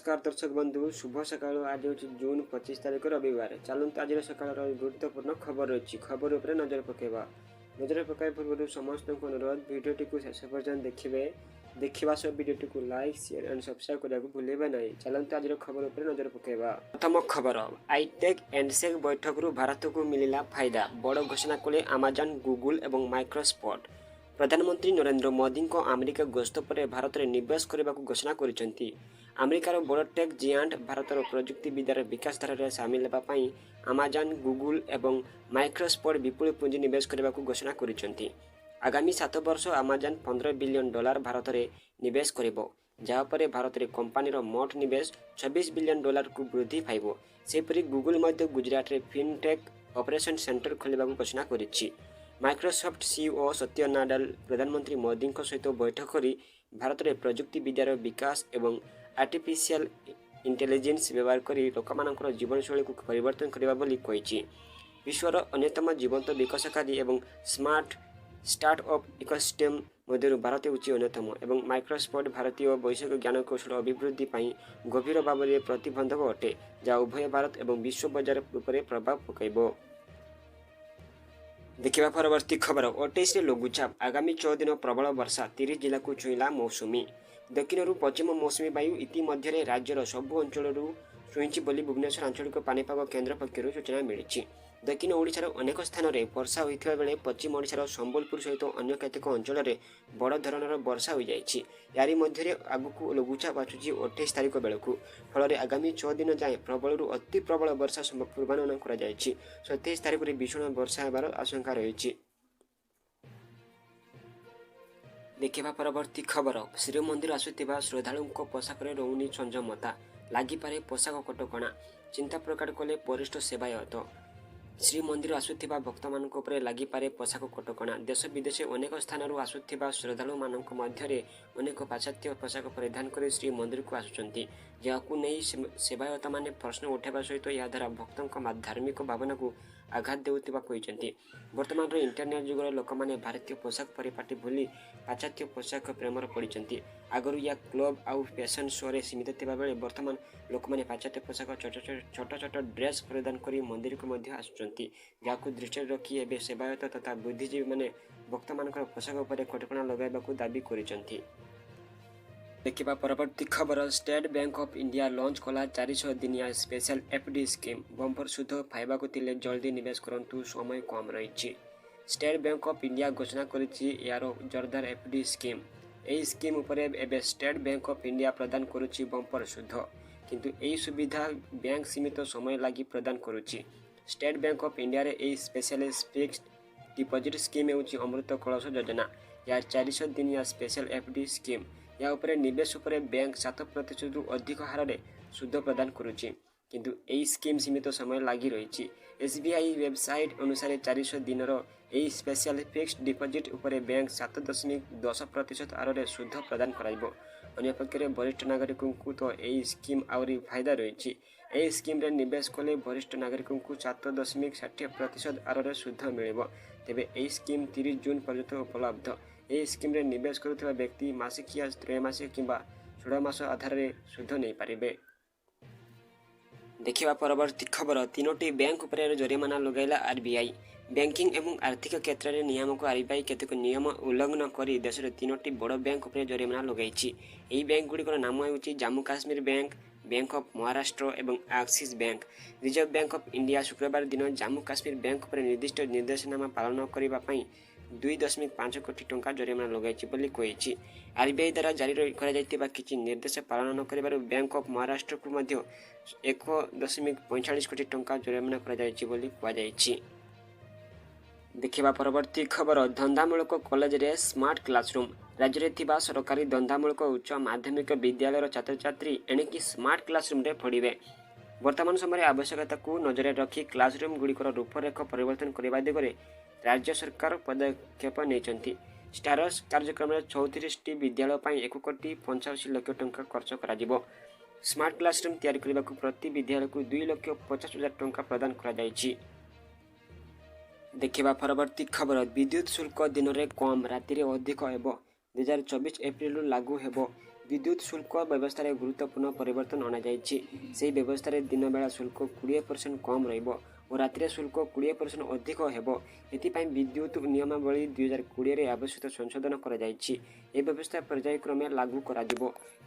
ନମସ୍କାର ଦର୍ଶକ ବନ୍ଧୁ, ଶୁଭ ସକାଳ। ଆଜି ହେଉଛି ଜୁନ୍ 25 ତାରିଖ, ରବିବାର। ଚାଲନ୍ତୁ, ଆଜିର ସକାଳର ଗୁରୁତ୍ୱପୂର୍ଣ୍ଣ ଖବର ରହିଛି, ଖବର ଉପରେ ନଜର ପକାଇବା। ନଜର ପକାଇବା ପୂର୍ବରୁ ସମସ୍ତଙ୍କୁ ଅନୁରୋଧ, ଭିଡ଼ିଓଟିକୁ ଶେଷ ପର୍ଯ୍ୟନ୍ତ ଦେଖିବେ। ଦେଖିବା ସହ ଭିଡ଼ିଓଟିକୁ ଲାଇକ୍, ସେୟାର ଆଣ୍ଡ ସବସ୍କ୍ରାଇବ୍ କରିବାକୁ ଭୁଲିବେ ନାହିଁ। ଚାଲନ୍ତୁ, ଆଜିର ଖବର ଉପରେ ନଜର ପକାଇବା। ପ୍ରଥମ ଖବର, ଆଇଟେକ୍ ଏଣ୍ଡସେକ୍ ବୈଠକରୁ ଭାରତକୁ ମିଳିଲା ଫାଇଦା, ବଡ଼ ଘୋଷଣା କଲେ ଆମାଜନ୍, ଗୁଗୁଲ ଏବଂ ମାଇକ୍ରୋସଫ୍ଟ। ପ୍ରଧାନମନ୍ତ୍ରୀ ନରେନ୍ଦ୍ର ମୋଦିଙ୍କ ଆମେରିକା ଗସ୍ତ ପରେ ଭାରତରେ ନିବେଶ କରିବାକୁ ଘୋଷଣା କରିଛନ୍ତି ଆମେରିକାର ବଡ଼ ଟେକ୍ ଜିଆଣ୍ଟ। ଭାରତର ପ୍ରଯୁକ୍ତିବିଦ୍ୟାର ବିକାଶ ଧାରାରେ ସାମିଲ ହେବା ପାଇଁ ଆମାଜନ୍, ଗୁଗୁଲ ଏବଂ ମାଇକ୍ରୋସଫ୍ଟ ବିପୁଳ ପୁଞ୍ଜି ନିବେଶ କରିବାକୁ ଘୋଷଣା କରିଛନ୍ତି। ଆଗାମୀ 7 ବର୍ଷ ଆମାଜନ୍ 15 ବିଲିୟନ ଡଲାର ଭାରତରେ ନିବେଶ କରିବ, ଯାହା ପରେ ଭାରତରେ କମ୍ପାନୀର ମୋଟ ନିବେଶ 26 ବିଲିୟନ ଡଲାରକୁ ବୃଦ୍ଧି ପାଇବ। ସେହିପରି ଗୁଗୁଲ ମଧ୍ୟ ଗୁଜରାଟରେ ଫିନଟେକ୍ ଅପରେସନ୍ ସେଣ୍ଟର ଖୋଲିବାକୁ ଘୋଷଣା କରିଛି। ମାଇକ୍ରୋସଫ୍ଟ ସିଇଓ ସତ୍ୟ ନାଡେଲା ପ୍ରଧାନମନ୍ତ୍ରୀ ମୋଦିଙ୍କ ସହିତ ବୈଠକ କରି ଭାରତରେ ପ୍ରଯୁକ୍ତିବିଦ୍ୟାର ବିକାଶ ଏବଂ ଆର୍ଟିଫିସିଆଲ ଇଣ୍ଟେଲିଜେନ୍ସ ବ୍ୟବହାର କରି ଲୋକମାନଙ୍କର ଜୀବନଶୈଳୀକୁ ପରିବର୍ତ୍ତନ କରିବା ବୋଲି କହିଛି। ବିଶ୍ୱର ଅନ୍ୟତମ ଜୀବନ୍ତ ବିକାଶକାରୀ ଏବଂ ସ୍ମାର୍ଟ ଷ୍ଟାର୍ଟ ଅପ୍ ଇକୋସିଷ୍ଟେମ୍ ମଧ୍ୟରୁ ଭାରତ ହେଉଛି ଅନ୍ୟତମ ଏବଂ ମାଇକ୍ରୋସଫ୍ଟ ଭାରତୀୟ ବୈଷୟିକ ଜ୍ଞାନକୌଶଳ ଅଭିବୃଦ୍ଧି ପାଇଁ ଗଭୀର ଭାବରେ ପ୍ରତିବନ୍ଧକ ଅଟେ, ଯାହା ଉଭୟ ଭାରତ ଏବଂ ବିଶ୍ୱ ବଜାର ଉପରେ ପ୍ରଭାବ ପକାଇବ। ଦେଖିବା ପରବର୍ତ୍ତୀ ଖବର। 28ରେ ଲଘୁଚାପ, ଆଗାମୀ 6 ଦିନ ପ୍ରବଳ ବର୍ଷା, 30 ଜିଲ୍ଲାକୁ ଛୁଇଁଲା ମୌସୁମୀ। ଦକ୍ଷିଣରୁ ପଶ୍ଚିମ ମୌସୁମୀ ବାୟୁ ଇତିମଧ୍ୟରେ ରାଜ୍ୟର ସବୁ ଅଞ୍ଚଳରୁ ଛୁଇଁଛି ବୋଲି ଭୁବନେଶ୍ୱର ଆଞ୍ଚଳିକ ପାଣିପାଗ କେନ୍ଦ୍ର ପକ୍ଷରୁ ସୂଚନା ମିଳିଛି। ଦକ୍ଷିଣ ଓଡ଼ିଶାର ଅନେକ ସ୍ଥାନରେ ବର୍ଷା ହୋଇଥିବା ବେଳେ ପଶ୍ଚିମ ଓଡ଼ିଶାର ସମ୍ବଲପୁର ସହିତ ଅନ୍ୟ କେତେକ ଅଞ୍ଚଳରେ ବଡ଼ ଧରଣର ବର୍ଷା ହୋଇଯାଇଛି। ଏହାରି ମଧ୍ୟରେ ଆଗକୁ ଲଘୁଚାପ ଆସୁଛି 28 ତାରିଖ ବେଳକୁ। ଫଳରେ ଆଗାମୀ 6 ଦିନ ଯାଏଁ ପ୍ରବଳରୁ ଅତି ପ୍ରବଳ ବର୍ଷା ପୂର୍ବାନୁମାନ କରାଯାଇଛି। 27 ତାରିଖରେ ଭୀଷଣ ବର୍ଷା ହେବାର ଆଶଙ୍କା ରହିଛି। ଦେଖିବା ପରବର୍ତ୍ତୀ ଖବର। ଶ୍ରୀମନ୍ଦିର ଆସୁଥିବା ଶ୍ରଦ୍ଧାଳୁଙ୍କ ପୋଷାକରେ ରହୁନି ସଂଯମତା, ଲାଗିପାରେ ପୋଷାକ କଟକଣା, ଚିନ୍ତା ପ୍ରକଟ କଲେ ବରିଷ୍ଠ ସେବାୟତ। ଶ୍ରୀମନ୍ଦିର ଆସୁଥିବା ଭକ୍ତମାନଙ୍କ ଉପରେ ଲାଗିପାରେ ପୋଷାକ କଟକଣା। ଦେଶ ବିଦେଶ ଅନେକ ସ୍ଥାନରୁ ଆସୁଥିବା ଶ୍ରଦ୍ଧାଳୁମାନଙ୍କ ମଧ୍ୟରେ ଅନେକ ପାଶ୍ଚାତ୍ୟ ପୋଷାକ ପରିଧାନ କରି ଶ୍ରୀମନ୍ଦିରକୁ ଆସୁଛନ୍ତି, ଯାହାକୁ ନେଇ ସେବାୟତମାନେ ପ୍ରଶ୍ନ ଉଠାଇବା ସହିତ ଏହାଦ୍ୱାରା ଭକ୍ତଙ୍କ ଧାର୍ମିକ ଭାବନାକୁ ଆଘାତ ଦେଉଥିବା କହିଛନ୍ତି। ବର୍ତ୍ତମାନର ଇଣ୍ଟରନେଟ୍ ଯୁଗରେ ଲୋକମାନେ ଭାରତୀୟ ପୋଷାକ ପରିପାଟୀ ଭୁଲି ପାଶ୍ଚାତ୍ୟ ପୋଷାକ ପ୍ରେମରେ ପଡ଼ିଛନ୍ତି। ଆଗରୁ ଏହା କ୍ଲବ୍ ଆଉ ଫ୍ୟାସନ୍ ଶୋରେ ସୀମିତ ଥିବାବେଳେ ବର୍ତ୍ତମାନ ଲୋକମାନେ ପାଶ୍ଚାତ୍ୟ ପୋଷାକ, ଛୋଟ ଛୋଟ ଛୋଟ ଡ୍ରେସ୍ ପରିଧାନ କରି ମନ୍ଦିରକୁ ମଧ୍ୟ ଆସୁଛନ୍ତି, ଯାହାକୁ ଦୃଷ୍ଟିରେ ରଖି ଏବେ ସେବାୟତ ତଥା ବୁଦ୍ଧିଜୀବୀମାନେ ଭକ୍ତମାନଙ୍କର ପୋଷାକ ଉପରେ କଟକଣା ଲଗାଇବାକୁ ଦାବି କରିଛନ୍ତି। ଦେଖିବା ପରବର୍ତ୍ତୀ ଖବର। State bank of India launch କଲା 400 ଦିନିଆ ସ୍ପେଶାଲ ଏଫ୍ଡି ସ୍କିମ୍, ବମ୍ପର ସୁଧ ପାଇବାକୁ ଥିଲେ ଜଲ୍ଦି ନିବେଶ କରନ୍ତୁ, ସମୟ କମ୍ ରହିଛି। ଷ୍ଟେଟ୍ ବ୍ୟାଙ୍କ ଅଫ୍ ଇଣ୍ଡିଆ ଘୋଷଣା କରିଛି ଏହାର ଜୋରଦାର ଏଫ୍ଡି ସ୍କିମ୍। ଏହି ସ୍କିମ୍ ଉପରେ ଏବେ ଷ୍ଟେଟ୍ ବ୍ୟାଙ୍କ ଅଫ୍ ଇଣ୍ଡିଆ ପ୍ରଦାନ କରୁଛି ବମ୍ପର ସୁଧ। କିନ୍ତୁ ଏହି ସୁବିଧା ବ୍ୟାଙ୍କ ସୀମିତ ସମୟ ଲାଗି ପ୍ରଦାନ କରୁଛି। ଷ୍ଟେଟ୍ ବ୍ୟାଙ୍କ ଅଫ୍ ଇଣ୍ଡିଆରେ ଏହି ସ୍ପେଶାଲ ଫିକ୍ସଡ ଡିପୋଜିଟ୍ ସ୍କିମ୍ ହେଉଛି ଅମୃତ କଳସ ଯୋଜନା। ଏହା 400 ଦିନିଆ ସ୍ପେଶାଲ ଏଫ୍ଡି ସ୍କିମ୍। ଏହା ଉପରେ ନିବେଶ ଉପରେ ବ୍ୟାଙ୍କ 7 ପ୍ରତିଶତରୁ ଅଧିକ ହାରରେ ସୁଧ ପ୍ରଦାନ କରୁଛି। କିନ୍ତୁ ଏହି ସ୍କିମ୍ ସୀମିତ ସମୟ ଲାଗି ରହିଛି। ଏସ୍ବିଆଇ ୱେବସାଇଟ୍ ଅନୁସାରେ 400 ଦିନର ଏହି ସ୍ପେଶାଲ ଫିକ୍ସଡ ଡିପୋଜିଟ୍ ଉପରେ ବ୍ୟାଙ୍କ 7.10% ହାରରେ ସୁଧ ପ୍ରଦାନ କରାଯିବ। ଅନ୍ୟପକ୍ଷରେ ବରିଷ୍ଠ ନାଗରିକଙ୍କୁ ତ ଏହି ସ୍କିମ୍ ଆହୁରି ଫାଇଦା ରହିଛି। ଏହି ସ୍କିମ୍ରେ ନିବେଶ କଲେ ବରିଷ୍ଠ ନାଗରିକଙ୍କୁ 7.60% ହାରରେ ସୁଧ ମିଳିବ। ତେବେ ଏହି ସ୍କିମ୍ 30 ଜୁନ୍ ପର୍ଯ୍ୟନ୍ତ ଉପଲବ୍ଧ। ଏହି ସ୍କିମ୍ରେ ନିବେଶ କରୁଥିବା ବ୍ୟକ୍ତି ମାସିକିଆ, ତ୍ରୈମାସିକ କିମ୍ବା ଷଢ଼ମାସ ଆଧାରରେ ସୁଧ ନେଇପାରିବେ। ଦେଖିବା ପରବର୍ତ୍ତୀ ଖବର। ତିନୋଟି ବ୍ୟାଙ୍କ ଉପରେ ଜରିମାନା ଲଗାଇଲା ଆର୍ବିଆଇ। ବ୍ୟାଙ୍କିଂ ଏବଂ ଆର୍ଥିକ କ୍ଷେତ୍ରରେ ନିୟାମକ ଆର୍ବିଆଇ କେତେକ ନିୟମ ଉଲ୍ଲଂଘନ କରି ଦେଶର ତିନୋଟି ବଡ଼ ବ୍ୟାଙ୍କ ଉପରେ ଜରିମାନା ଲଗାଇଛି। ଏହି ବ୍ୟାଙ୍କଗୁଡ଼ିକର ନାମ ହେଉଛି Jammu Kashmir bank, bank of Maharashtra ଏବଂ Axis bank. Reserve bank of India ଶୁକ୍ରବାର ଦିନ ଜାମ୍ମୁ କାଶ୍ମୀର ବ୍ୟାଙ୍କ ଉପରେ ନିର୍ଦ୍ଦିଷ୍ଟ ନିର୍ଦ୍ଦେଶନାମା ପାଳନ କରିବା ପାଇଁ 2.5 କୋଟି ଟଙ୍କା ଜରିମାନା ଲଗାଇଛି ବୋଲି କହିଛି। ଆର୍ବିଆଇ ଦ୍ୱାରା ଜାରି କରାଯାଇଥିବା କିଛି ନିର୍ଦ୍ଦେଶ ପାଳନ ନ କରିବାରୁ ବ୍ୟାଙ୍କ ଅଫ୍ ମହାରାଷ୍ଟ୍ରକୁ ମଧ୍ୟ 1.45 କୋଟି ଟଙ୍କା ଜରିମାନା କରାଯାଇଛି ବୋଲି କୁହାଯାଇଛି। ଦେଖିବା ପରବର୍ତ୍ତୀ ଖବର। ଧନ୍ଦାମୂଳକ କଲେଜରେ ସ୍ମାର୍ଟ କ୍ଲାସରୁମ୍। ରାଜ୍ୟରେ ଥିବା ସରକାରୀ ଧନ୍ଦାମୂଳକ ଉଚ୍ଚ ମାଧ୍ୟମିକ ବିଦ୍ୟାଳୟର ଛାତ୍ରଛାତ୍ରୀ ଏଣିକି ସ୍ମାର୍ଟ କ୍ଲାସରୁମ୍ରେ ପଢ଼ିବେ। ବର୍ତ୍ତମାନ ସମୟରେ ଆବଶ୍ୟକତାକୁ ନଜରରେ ରଖି କ୍ଲାସରୁମ୍ ଗୁଡ଼ିକର ରୂପରେଖ ପରିବର୍ତ୍ତନ କରିବା ଦିଗରେ ରାଜ୍ୟ ସରକାର ପଦକ୍ଷେପ ନେଇଛନ୍ତି। ଷ୍ଟାରସ୍ କାର୍ଯ୍ୟକ୍ରମରେ 34ଟି ବିଦ୍ୟାଳୟ ପାଇଁ 1 କୋଟି 85 ଲକ୍ଷ ଟଙ୍କା ଖର୍ଚ୍ଚ କରାଯିବ। ସ୍ମାର୍ଟ କ୍ଲାସରୁମ୍ ତିଆରି କରିବାକୁ ପ୍ରତି ବିଦ୍ୟାଳୟକୁ 2,50,000 ଟଙ୍କା ପ୍ରଦାନ କରାଯାଇଛି। ଦେଖିବା ପରବର୍ତ୍ତୀ ଖବର। ବିଦ୍ୟୁତ ଶୁଳ୍କ ଦିନରେ କମ୍, ରାତିରେ ଅଧିକ ହେବ। 2024 ଏପ୍ରିଲରୁ ଲାଗୁ ହେବ ବିଦ୍ୟୁତ୍ ଶୁଳ୍କ ବ୍ୟବସ୍ଥାରେ ଗୁରୁତ୍ୱପୂର୍ଣ୍ଣ ପରିବର୍ତ୍ତନ ଅଣାଯାଇଛି। ସେହି ବ୍ୟବସ୍ଥାରେ ଦିନବେଳା ଶୁଳ୍କ 20% କମ୍ ରହିବ ଓ ରାତିରେ ଶୁଳ୍କ 20% ଅଧିକ ହେବ। ଏଥିପାଇଁ ବିଦ୍ୟୁତ୍ ନିୟମାବଳୀ 2020ରେ ଆବଶ୍ୟକ ସଂଶୋଧନ କରାଯାଇଛି। ଏହି ବ୍ୟବସ୍ଥା ପର୍ଯ୍ୟାୟକ୍ରମେ ଲାଗୁ କରାଯିବ।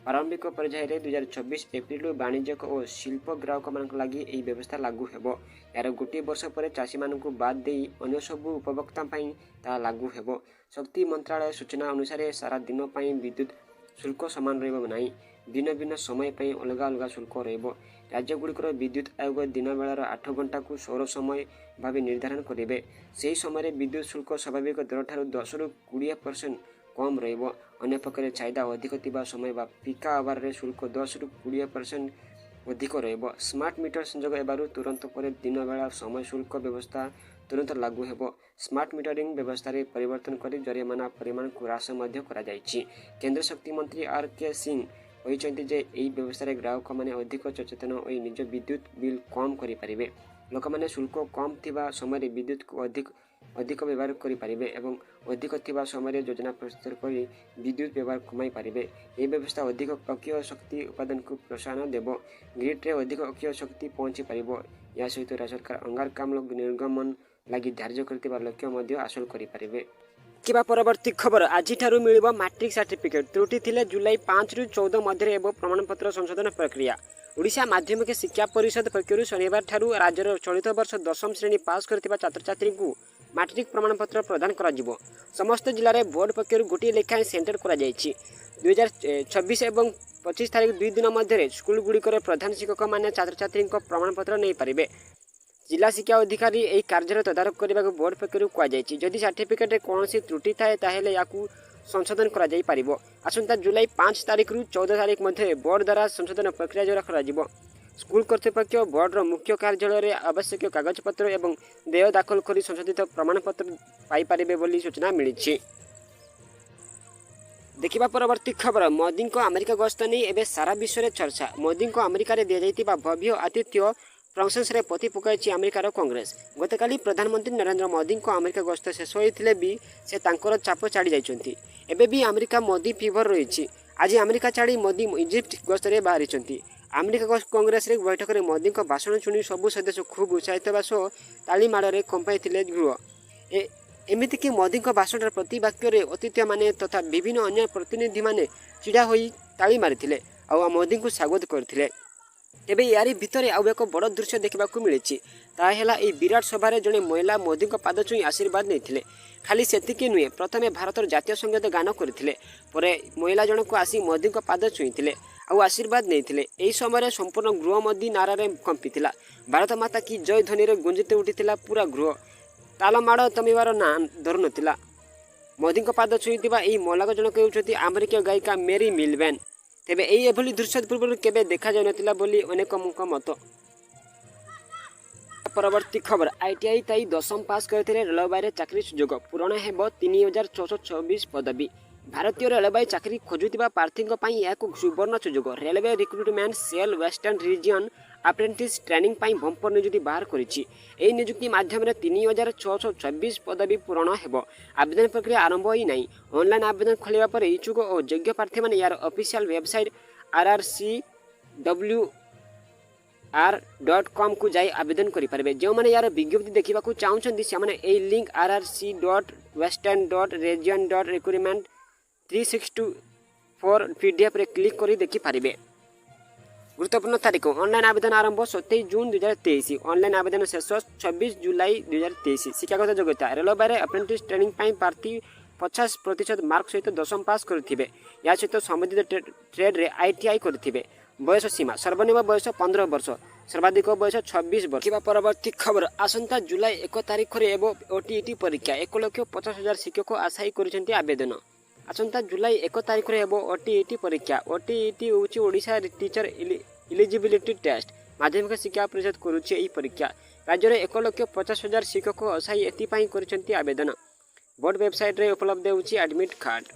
ପ୍ରାରମ୍ଭିକ ପର୍ଯ୍ୟାୟରେ 2026 ଏପ୍ରିଲରୁ ବାଣିଜ୍ୟିକ ଓ ଶିଳ୍ପ ଗ୍ରାହକମାନଙ୍କ ଲାଗି ଏହି ବ୍ୟବସ୍ଥା ଲାଗୁ ହେବ। ଏହାର ଗୋଟିଏ ବର୍ଷ ପରେ ଚାଷୀମାନଙ୍କୁ ବାଦ୍ ଦେଇ ଅନ୍ୟ ସବୁ ଉପଭୋକ୍ତା ପାଇଁ ତାହା ଲାଗୁ ହେବ। ଶକ୍ତି ମନ୍ତ୍ରାଳୟ ସୂଚନା ଅନୁସାରେ, ସାରା ଦିନ ପାଇଁ ବିଦ୍ୟୁତ୍ ଶୁଳ୍କ ସମାନ ରହିବ ନାହିଁ। ଭିନ୍ନ ଭିନ୍ନ ସମୟ ପାଇଁ ଅଲଗା ଅଲଗା ଶୁଳ୍କ ରହିବ। ରାଜ୍ୟଗୁଡ଼ିକର ବିଦ୍ୟୁତ୍ ଆୟୋଗ ଦିନବେଳାର 8 ଘଣ୍ଟାକୁ ସୌର ସମୟ ଭାବେ ନିର୍ଦ୍ଧାରଣ କରିବେ। ସେହି ସମୟରେ ବିଦ୍ୟୁତ୍ ଶୁଳ୍କ ସ୍ୱାଭାବିକ ଦରଠାରୁ 10ରୁ 20% କମ୍ ରହିବ। ଅନ୍ୟପକ୍ଷରେ ଚାହିଦା ଅଧିକ ଥିବା ସମୟ ବା ପିକ୍ ଆୱାରରେ ଶୁଳ୍କ 10ରୁ 20% ଅଧିକ ରହିବ। ସ୍ମାର୍ଟ ମିଟର ସଂଯୋଗ ହେବାରୁ ତୁରନ୍ତ ପରେ ଦିନବେଳା ସମୟ ଶୁଳ୍କ ବ୍ୟବସ୍ଥା ତୁରନ୍ତ ଲାଗୁ ହେବ। ସ୍ମାର୍ଟ ମିଟରିଂ ବ୍ୟବସ୍ଥାରେ ପରିବର୍ତ୍ତନ କରି ଜରିମାନା ପରିମାଣକୁ ହ୍ରାସ ମଧ୍ୟ କରାଯାଇଛି। କେନ୍ଦ୍ର ଶକ୍ତି ମନ୍ତ୍ରୀ ଆର୍ କେ ସିଂ କହିଛନ୍ତି ଯେ, ଏହି ବ୍ୟବସ୍ଥାରେ ଗ୍ରାହକମାନେ ଅଧିକ ସଚେତନ ହୋଇ ନିଜ ବିଦ୍ୟୁତ୍ ବିଲ୍ କମ୍ କରିପାରିବେ। ଲୋକମାନେ ଶୁଳ୍କ କମ୍ ଥିବା ସମୟରେ ବିଦ୍ୟୁତକୁ ଅଧିକ ଅଧିକ ବ୍ୟବହାର କରିପାରିବେ ଏବଂ ଅଧିକ ଥିବା ସମୟରେ ଯୋଜନା ପ୍ରସ୍ତୁତ କରି ବିଦ୍ୟୁତ୍ ବ୍ୟବହାର କମାଇ ପାରିବେ। ଏହି ବ୍ୟବସ୍ଥା ଅଧିକ ଅକ୍ଷୟ ଶକ୍ତି ଉତ୍ପାଦନକୁ ପ୍ରୋତ୍ସାହନ ଦେବ। ଗ୍ରିଡ୍ରେ ଅଧିକ ଅକ୍ଷୟ ଶକ୍ତି ପହଞ୍ଚି ପାରିବ। ଏହା ସହିତ ରାଜ୍ୟ ସରକାର ଅଙ୍ଗାରକାମ୍ଳ ନିର୍ଗମନ ଲାଗି ଧାର୍ଯ୍ୟ କରିଥିବା ଲକ୍ଷ୍ୟ ମଧ୍ୟ ହାସଲ କରିପାରିବେ। କିମ୍ବା ପରବର୍ତ୍ତୀ ଖବର, ଆଜିଠାରୁ ମିଳିବ ମାଟ୍ରିକ ସାର୍ଟିଫିକେଟ୍। ତ୍ରୁଟି ଥିଲେ ଜୁଲାଇ 5ରୁ 14 ମଧ୍ୟରେ ହେବ ପ୍ରମାଣପତ୍ର ସଂଶୋଧନ ପ୍ରକ୍ରିୟା। ଓଡ଼ିଶା ମାଧ୍ୟମିକ ଶିକ୍ଷା ପରିଷଦ ପକ୍ଷରୁ ଶନିବାରଠାରୁ ରାଜ୍ୟର ଚଳିତ ବର୍ଷ ଦଶମ ଶ୍ରେଣୀ ପାସ୍ କରିଥିବା ଛାତ୍ରଛାତ୍ରୀଙ୍କୁ ମାଟ୍ରିକ ପ୍ରମାଣପତ୍ର ପ୍ରଦାନ କରାଯିବ। ସମସ୍ତ ଜିଲ୍ଲାରେ ବୋର୍ଡ଼ ପକ୍ଷରୁ ଗୋଟିଏ ଲେଖାଏଁ ସେଣ୍ଟର କରାଯାଇଛି। 2026 ଏବଂ 25 ତାରିଖ 2 ଦିନ ମଧ୍ୟରେ ସ୍କୁଲଗୁଡ଼ିକରେ ପ୍ରଧାନ ଶିକ୍ଷକମାନେ ଛାତ୍ରଛାତ୍ରୀଙ୍କ ପ୍ରମାଣପତ୍ର ନେଇପାରିବେ। ଜିଲ୍ଲା ଶିକ୍ଷା ଅଧିକାରୀ ଏହି କାର୍ଯ୍ୟର ତଦାରଖ କରିବାକୁ ବୋର୍ଡ଼ ପକ୍ଷରୁ କୁହାଯାଇଛି। ଯଦି ସାର୍ଟିଫିକେଟ୍ରେ କୌଣସି ତ୍ରୁଟି ଥାଏ, ତାହେଲେ ଏହାକୁ ସଂଶୋଧନ କରାଯାଇପାରିବ। ଆସନ୍ତା ଜୁଲାଇ 5 ତାରିଖରୁ 14 ତାରିଖ ମଧ୍ୟରେ ବୋର୍ଡ଼ ଦ୍ୱାରା ସଂଶୋଧନ ପ୍ରକ୍ରିୟା ଦ୍ୱାରା କରାଯିବ। ସ୍କୁଲ କର୍ତ୍ତୃପକ୍ଷ ବୋର୍ଡ଼ର ମୁଖ୍ୟ କାର୍ଯ୍ୟାଳୟରେ ଆବଶ୍ୟକୀୟ କାଗଜପତ୍ର ଏବଂ ଦେୟ ଦାଖଲ କରି ସଂଶୋଧିତ ପ୍ରମାଣପତ୍ର ପାଇପାରିବେ ବୋଲି ସୂଚନା ମିଳିଛି। ଦେଖିବା ପରବର୍ତ୍ତୀ ଖବର। ମୋଦିଙ୍କ ଆମେରିକା ଗସ୍ତ ନେଇ ଏବେ ସାରା ବିଶ୍ୱରେ ଚର୍ଚ୍ଚା। ମୋଦିଙ୍କ ଆମେରିକାରେ ଦିଆଯାଇଥିବା ଭବ୍ୟ ଆତିଥ୍ୟ ପ୍ରଶଂସାରେ ପୋତି ପକାଇଛି ଆମେରିକାର କଂଗ୍ରେସ। ଗତକାଲି ପ୍ରଧାନମନ୍ତ୍ରୀ ନରେନ୍ଦ୍ର ମୋଦିଙ୍କ ଆମେରିକା ଗସ୍ତ ଶେଷ ହୋଇଥିଲେ ବି ସେ ତାଙ୍କର ଚାପ ଛାଡ଼ି ଯାଇଛନ୍ତି। ଏବେ ବି ଆମେରିକା ମୋଦି ଫିଭର ରହିଛି। ଆଜି ଆମେରିକା ଛାଡ଼ି ମୋଦି ଇଜିପ୍ଟ ଗସ୍ତରେ ବାହାରିଛନ୍ତି। ଆମେରିକା କଂଗ୍ରେସରେ ବୈଠକରେ ମୋଦିଙ୍କ ଭାଷଣ ଶୁଣି ସବୁ ସଦସ୍ୟ ଖୁବ୍ ଉତ୍ସାହିତ ହେବା ସହ ତାଳି ମାଡ଼ରେ କମ୍ପାଇଥିଲେ ଗୃହ। ଏମିତିକି ମୋଦିଙ୍କ ଭାଷଣର ପ୍ରତି ବାକ୍ୟରେ ଅତିଥିମାନେ ତଥା ବିଭିନ୍ନ ଅନ୍ୟ ପ୍ରତିନିଧିମାନେ ଛିଡ଼ା ହୋଇ ତାଳି ମାରିଥିଲେ ଆଉ ମୋଦିଙ୍କୁ ସ୍ୱାଗତ କରିଥିଲେ। ତେବେ ଏହାରି ଭିତରେ ଆଉ ଏକ ବଡ଼ ଦୃଶ୍ୟ ଦେଖିବାକୁ ମିଳିଛି। ତାହା ହେଲା, ଏହି ବିରାଟ ସଭାରେ ଜଣେ ମହିଳା ମୋଦିଙ୍କ ପାଦ ଛୁଇଁ ଆଶୀର୍ବାଦ ନେଇଥିଲେ। ଖାଲି ସେତିକି ନୁହେଁ, ପ୍ରଥମେ ଭାରତର ଜାତୀୟ ସଙ୍ଗୀତ ଗାନ କରିଥିଲେ। ପରେ ମହିଳା ଜଣକ ଆସି ମୋଦିଙ୍କ ପାଦ ଛୁଇଁଥିଲେ ଆଉ ଆଶୀର୍ବାଦ ନେଇଥିଲେ। ଏହି ସମୟରେ ସମ୍ପୂର୍ଣ୍ଣ ଗୃହ ମୋଦି ନାରାରେ କମ୍ପିଥିଲା। ଭାରତ ମାତା କି ଜୟ ଧ୍ୱନିରେ ଗୁଞ୍ଜିତ ଉଠିଥିଲା ପୁରା ଗୃହ। ତାଳମାଡ଼ ଥମିବାର ନାଁ ଧରୁନଥିଲା। ମୋଦିଙ୍କ ପାଦ ଛୁଇଁଥିବା ଏହି ମହିଳା ଜଣକ ହେଉଛନ୍ତି ଆମେରିକୀୟ ଗାୟିକା ମେରି ମିଲବେନ୍। ତେବେ ଏଭଳି ଦୃଶ୍ୟ ପୂର୍ବରୁ କେବେ ଦେଖାଯାଉନଥିଲା ବୋଲି ଅନେକଙ୍କ ମତ। ପରବର୍ତ୍ତୀ ଖବର, ଆଇଟିଆଇ ଥାଇ ଦଶମ ପାସ୍ କରିଥିଲେ ରେଳବାଇରେ ଚାକିରି ସୁଯୋଗ। ପୂରଣ ହେବ 3626 ପଦବୀ। ଭାରତୀୟ ରେଳବାଇ ଚାକିରି ଖୋଜୁଥିବା ପ୍ରାର୍ଥୀଙ୍କ ପାଇଁ ଏହା ଏକ ସୁବର୍ଣ୍ଣ ସୁଯୋଗ। Railway Recruitment Cell Western Region Apprentice Training ପାଇଁ ବମ୍ପର ନିଯୁକ୍ତି ବାହାର କରିଛି। ଏହି ନିଯୁକ୍ତି ମାଧ୍ୟମରେ 3626 ପଦବୀ ପୂରଣ ହେବ। ଆବେଦନ ପ୍ରକ୍ରିୟା ଆରମ୍ଭ ହୋଇନାହିଁ। ଅନଲାଇନ୍ ଆବେଦନ ଖୋଲିବା ପରେ ଇଚ୍ଛୁକ ଓ ଯୋଗ୍ୟ ପ୍ରାର୍ଥୀମାନେ ଏହାର ଅଫିସିଆଲ ୱେବସାଇଟ୍ rrcwr.comକୁ ଯାଇ ଆବେଦନ କରିପାରିବେ। ଯେଉଁମାନେ ଏହାର ବିଜ୍ଞପ୍ତି ଦେଖିବାକୁ ଚାହୁଁଛନ୍ତି, ସେମାନେ ଏହି ଲିଙ୍କ rrc.western.region.recruitment3624 ପିଡିଏଫ୍ରେ କ୍ଲିକ୍ କରି ଦେଖିପାରିବେ। ଗୁରୁତ୍ୱପୂର୍ଣ୍ଣ ତାରିଖ, ଅନଲାଇନ୍ ଆବେଦନ ଆରମ୍ଭ 27 ଜୁନ୍ 2023, ଅନଲାଇନ୍ ଆବେଦନ ଶେଷ 26 ଜୁଲାଇ 2023। ଶିକ୍ଷାଗତ ଯୋଗ୍ୟତା, ରେଳବାଇରେ ଆପ୍ରେଣ୍ଟିସ୍ ଟ୍ରେନିଂ ପାଇଁ ପ୍ରାର୍ଥୀ 50% ମାର୍କ ସହିତ ଦଶମ ପାସ୍ କରିଥିବେ। ଏହା ସହିତ ସମ୍ବନ୍ଧିତ ଟ୍ରେଡ୍ରେ ଆଇଟିଆଇ କରିଥିବେ। ବୟସ ସୀମା, ସର୍ବନିମ୍ନ ବୟସ 15 ବର୍ଷ, ସର୍ବାଧିକ ବୟସ 26 ବର୍ଷ। କିମ୍ବା ପରବର୍ତ୍ତୀ ଖବର, ଆସନ୍ତା ଜୁଲାଇ 1 ତାରିଖରେ ହେବ ଓଟିଇଟି ପରୀକ୍ଷା। 1,50,000 ଶିକ୍ଷକ ଆଶାୟୀ କରିଛନ୍ତି ଆବେଦନ। ଆସନ୍ତା ଜୁଲାଇ 1 ତାରିଖରେ ହେବ ଓଟିଇଟି ପରୀକ୍ଷା। ଓଟିଇଟି ହେଉଛି ଓଡ଼ିଶା ଟିଚର ଇଲିଜିବିଲିଟି ଟେଷ୍ଟ। ମାଧ୍ୟମିକ ଶିକ୍ଷା ପରିଷଦ କରୁଛି ଏହି ପରୀକ୍ଷା। ରାଜ୍ୟରେ 1,50,000 ଶିକ୍ଷକ ଆଶାୟୀ ଏଥିପାଇଁ କରିଛନ୍ତି ଆବେଦନ। ବୋର୍ଡ଼ ୱେବସାଇଟ୍ରେ ଉପଲବ୍ଧ ହେଉଛି ଆଡମିଟ୍ କାର୍ଡ଼।